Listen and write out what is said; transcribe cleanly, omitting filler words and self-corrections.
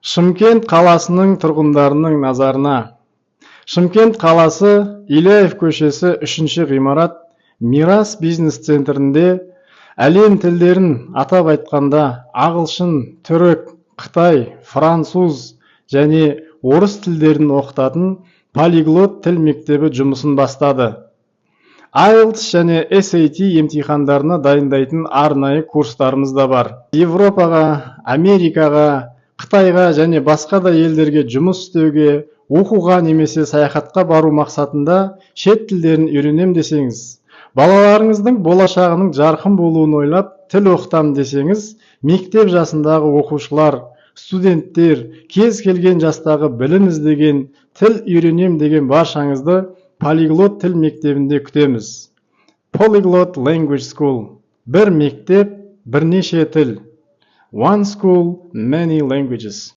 Шымкент қаласының тұрғындарының назарына! Шымкент қаласы, Ильяев көшесі, 3 ғимарат, «Мирас» бизнес центрінде әлем тілдерін, атап айтқанда, ағылшын, түрік, қытай, француз және орыс тілдерін оқытатын «Полиглот» тіл мектебі жұмысын бастады. IELTS және SAT емтихандарына дайындайтын арнайы курстарымыз да бар. Европаға, Америкаға, Қытайға және басқа да елдерге жұмыс істеуге, оқуға немесе саяхатқа бару мақсатында шет тілдерін үйренем десеңіз, балаларыңыздың болашағының жарқын болуын ойлап тіл оқытам десеңіз, мектеп жасындағы оқушылар, студенттер, кез келген жастағы білім іздеген, тіл үйренем деген баршаңызды «Полиглот» тіл мектебінде күтеміз. Polyglot Language School. Бір мектеп, бірнеше тіл. One school, many languages.